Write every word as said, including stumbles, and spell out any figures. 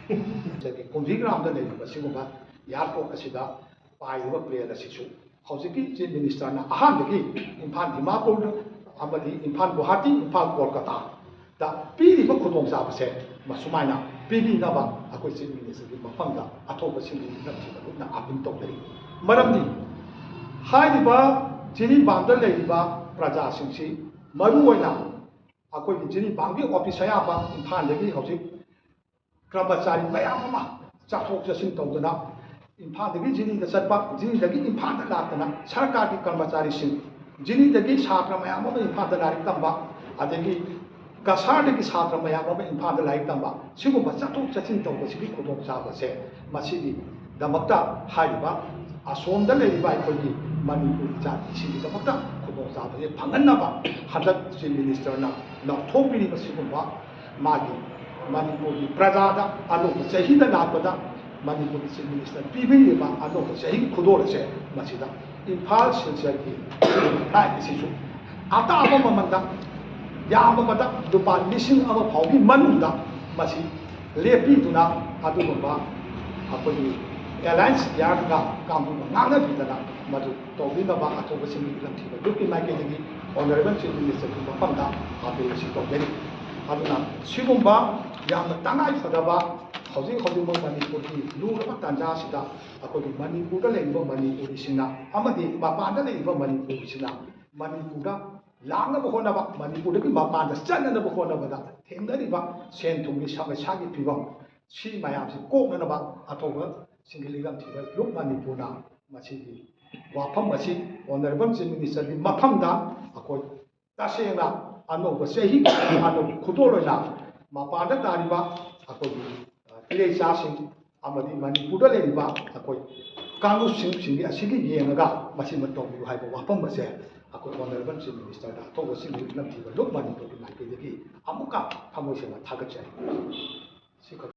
ꯑꯗꯒꯤ ꯀꯨꯝꯕꯤ ꯒ꯭ꯔꯥꯝꯗ ꯂꯩꯔꯤꯕ ꯁꯤꯒꯨꯝꯕ ꯏꯌꯥꯔꯄꯣꯔꯠ ꯑꯁꯤꯗ ꯄꯥꯏꯔꯤꯕ ꯄ꯭ꯂꯦꯟ ꯑꯁꯤꯁꯨ ꯍꯧꯖꯤꯛꯀꯤ ꯆꯤꯐ ꯃꯤꯅꯤꯁꯇꯔꯅ ꯑꯍꯥꯟꯕꯒꯤ ꯏꯝꯐꯥꯜ ꯗꯤꯃꯥꯄꯨꯔ ꯑꯃꯗꯤ ꯏꯝꯐꯥꯜ ꯒꯨꯋꯥꯍꯥꯇꯤ, ꯏꯝꯐꯥꯜ ꯀꯣꯜꯀꯇꯥꯗ ꯄꯤꯔꯤꯕ ꯈꯨꯗꯣꯡꯆꯥꯕꯁꯦ ꯃꯁꯨꯃꯥꯏꯅ ꯄꯤꯕꯤꯅꯕ ꯑꯩꯈꯣꯏ ꯆꯤꯐ ꯃꯤꯅꯤꯁꯇꯔꯒꯤ ꯃꯐꯝꯗ ꯑꯊꯧꯕꯁꯤꯡꯒꯤ ꯅꯝꯊꯤꯕ ꯂꯨꯞꯅ ꯑꯥꯄꯤꯜ ꯇꯧꯖꯔꯤ꯫ ꯃꯔꯝꯗꯤ ꯍꯥꯏꯔꯤꯕ ꯖꯤꯔꯤꯕꯥꯝꯗ ꯂꯩꯔꯤꯕ ꯄ꯭ꯔꯖꯥꯁꯤꯡꯁꯤ ꯃꯔꯨꯑꯣꯏꯅ ꯑꯩꯈꯣꯏꯒꯤ ꯖꯤꯔꯤꯕꯥꯝꯒꯤ ꯑꯣꯐꯤꯁ ꯑꯌꯥꯝꯕ ꯏꯝꯐꯥꯜꯗꯒꯤ ꯍꯧꯖꯤꯛ ꯀꯔꯃꯆꯥꯔꯤ ꯃꯌꯥꯝ ꯑꯃ ꯆꯠꯊꯣꯛ ꯆꯠꯁꯤꯟ ꯇꯧꯗꯅ ꯏꯝꯐꯥꯜꯗꯒꯤ ꯖꯤꯔꯤꯗ ꯆꯠꯄ, ꯖꯤꯔꯤꯗꯒꯤ ꯏꯝꯐꯥꯜꯗ ꯂꯥꯛꯇꯅ ꯁꯔꯀꯥꯔꯒꯤ ꯀꯔꯃꯆꯥꯔꯤꯁꯤꯡ, ꯖꯤꯔꯤꯗꯒꯤ ꯁꯥꯇ꯭ꯔ ꯃꯌꯥꯝ ꯑꯃ ꯏꯝꯐꯥꯜꯗ ꯂꯥꯏꯔꯤꯛ ꯇꯝꯕ, ꯑꯗꯒꯤ ꯀꯁꯥꯔꯗꯒꯤ ꯁꯥꯇ꯭ꯔ ꯃꯌꯥꯝ ꯑꯃ ꯏꯝꯐꯥꯜꯗ ꯂꯥꯏꯔꯤꯛ ꯇꯝꯕ, ꯁꯤꯒꯨꯝꯕ ꯆꯠꯊꯣꯛ ꯆꯠꯁꯤꯟ ꯇꯧꯕꯁꯤꯒꯤ ꯈꯨꯗꯣꯡꯆꯥꯕꯁꯦ ꯃꯁꯤꯒꯤꯗꯃꯛꯇ ꯍꯥꯏꯔꯤꯕ ꯑꯁꯣꯝꯗ ꯂꯩꯔꯤꯕ ꯑꯩꯈꯣꯏꯒꯤ ꯃꯅꯤꯄꯨꯔꯤ ꯖꯥꯇꯤꯁꯤꯡꯒꯤꯗꯃꯛꯇ ꯈꯨꯗꯣꯡꯆꯥꯕꯁꯦ ꯐꯪꯍꯟꯅꯕ ꯍꯟꯗꯛ ꯆꯤꯐ ꯃꯤꯅꯤꯁꯇꯔꯅ ꯂꯥꯎꯊꯣꯛꯄꯤꯔꯤꯕ ꯁꯤꯒꯨꯝꯕ ꯃꯥꯒꯤ ꯃꯅꯤꯄꯨꯔꯒꯤ ꯄ꯭ꯔꯖꯥꯗ ꯑꯅꯧꯕ ꯆꯍꯤꯗ ꯂꯥꯛꯄꯗ ꯃꯅꯤꯄꯨꯔꯒꯤ ꯆꯤꯐ ꯃꯤꯅꯤꯁꯇꯔ ꯄꯤꯕꯤꯔꯤꯕ ꯑꯅꯧꯕ ꯆꯍꯤꯒꯤ ꯈꯨꯗꯣꯜ ꯑꯁꯦ ꯃꯁꯤꯗ ꯏꯝꯐꯥꯜ ꯁꯤꯜꯆꯔꯒꯤ ꯐ꯭ꯂꯥꯏꯠ ꯑꯁꯤꯁꯨ ꯑꯇꯥꯕ ꯃꯃꯜꯗ ꯌꯥꯝꯃꯕꯗ ꯂꯨꯄꯥ ꯂꯤꯁꯤꯡ ꯑꯃ ꯐꯥꯎꯒꯤ ꯃꯅꯨꯡꯗ ꯃꯁꯤ ꯂꯦꯞꯄꯤꯗꯨꯅ ꯑꯗꯨꯒꯨꯝꯕ ꯑꯩꯈꯣꯏꯒꯤ ꯑꯦꯂꯥꯌꯟꯁ ꯏꯌꯥꯔꯒ ꯀꯥꯡꯕꯨꯒ ꯉꯥꯡꯅꯕꯤꯗꯅ ꯃꯗꯨ ꯇꯧꯕꯤꯅꯕ ꯑꯊꯧꯕꯁꯤꯡꯒꯤ ꯏꯂꯝꯊꯤꯕ ꯂꯨꯞꯀꯤ ꯃꯥꯏꯀꯩꯗꯒꯤ ꯑꯣꯅꯔꯦꯕꯜ ꯆꯤꯐ ꯃꯤꯅꯤꯁꯇꯔꯒꯤ ꯃꯐꯝꯗ ꯑꯥꯄꯤꯜ ꯑꯁꯤ ꯇꯧꯖꯔꯤ꯫ ꯑꯗꯨꯅ ꯁꯤꯒꯨꯝꯕ ꯌꯥꯝꯅ ꯇꯉꯥꯏ ꯐꯗꯕ ꯍꯧꯖꯤꯛ ꯍꯧꯖꯤꯛꯃꯛ ꯃꯅꯤꯄꯨꯔꯒꯤ ꯂꯨꯔꯕ ꯇꯥꯟꯖꯥ ꯑꯁꯤꯗ ꯑꯩꯈꯣꯏꯒꯤ ꯃꯅꯤꯄꯨꯔꯗ ꯂꯩꯔꯤꯕ ꯃꯅꯤꯄꯨꯔꯤꯁꯤꯡꯅ ꯑꯃꯗꯤ ꯃꯄꯥꯟꯗ ꯂꯩꯔꯤꯕ ꯃꯅꯤꯄꯨꯔꯤꯁꯤꯡꯅ ꯃꯅꯤꯄꯨꯔꯗ ꯂꯥꯛꯅꯕ ꯍꯣꯠꯅꯕ, ꯃꯅꯤꯄꯨꯔꯗꯒꯤ ꯃꯄꯥꯟꯗ ꯆꯠꯅꯅꯕ ꯍꯣꯠꯅꯕꯗ ꯊꯦꯡꯅꯔꯤꯕ ꯁꯦꯟ ꯊꯨꯝꯒꯤ ꯁꯃꯁ꯭ꯌꯥꯒꯤ ꯐꯤꯕꯝ, ꯁꯤ ꯃꯌꯥꯝꯁꯤ ꯀꯣꯛꯅꯅꯕ ꯑꯊꯧꯕꯁꯤꯡꯒꯤ ꯂꯤꯂꯝꯊꯤꯕ ꯂꯨꯞ ꯃꯅꯤꯄꯨꯔꯅ ꯃꯁꯤꯒꯤ ꯋꯥꯐꯝ ꯑꯁꯤ ꯑꯣꯅꯔꯦꯕꯜ ꯆꯤꯐ ꯃꯤꯅꯤꯁꯇꯔꯒꯤ ꯃꯐꯝꯗ ꯑꯩꯈꯣꯏ ꯇꯁꯦꯡꯅ ꯑꯅꯧꯕ ꯆꯍꯤꯒꯤ ꯑꯅꯧꯕ ꯈꯨꯗꯣꯜ ꯑꯣꯏꯅ ꯃꯄꯥꯟꯗ ꯇꯥꯔꯤꯕ ꯑꯩꯈꯣꯏꯒꯤ ꯏꯔꯩꯆꯥꯁꯤꯡ ꯑꯃꯗꯤ ꯃꯅꯤꯄꯨꯔꯗ ꯂꯩꯔꯤꯕ ꯑꯩꯈꯣꯏ ꯀꯥꯡꯂꯨꯞꯁꯤꯡꯁꯤꯡꯒꯤ ꯑꯁꯤꯒꯤ ꯌꯦꯡꯉꯒ ꯃꯁꯤꯃ ꯇꯧꯕꯤꯌꯨ ꯍꯥꯏꯕ ꯋꯥꯐꯝ ꯑꯁꯦ ꯑꯩꯈꯣꯏ ꯑꯣꯅꯔꯦꯕꯜ ꯆꯤꯐ ꯃꯤꯅꯤꯁꯇꯔꯗ ꯑꯊꯧꯕꯁꯤꯡꯒꯤ ꯂꯝꯊꯤꯕ ꯂꯨꯞ ꯃꯅꯤꯄꯨꯔꯒꯤ ꯃꯥꯏꯀꯩꯗꯒꯤ ꯑꯃꯨꯛꯀ ꯊꯃꯣꯏ ꯁꯦꯡꯅ ꯊꯥꯒꯠꯆꯔꯤ꯫ ꯁꯤꯈꯛ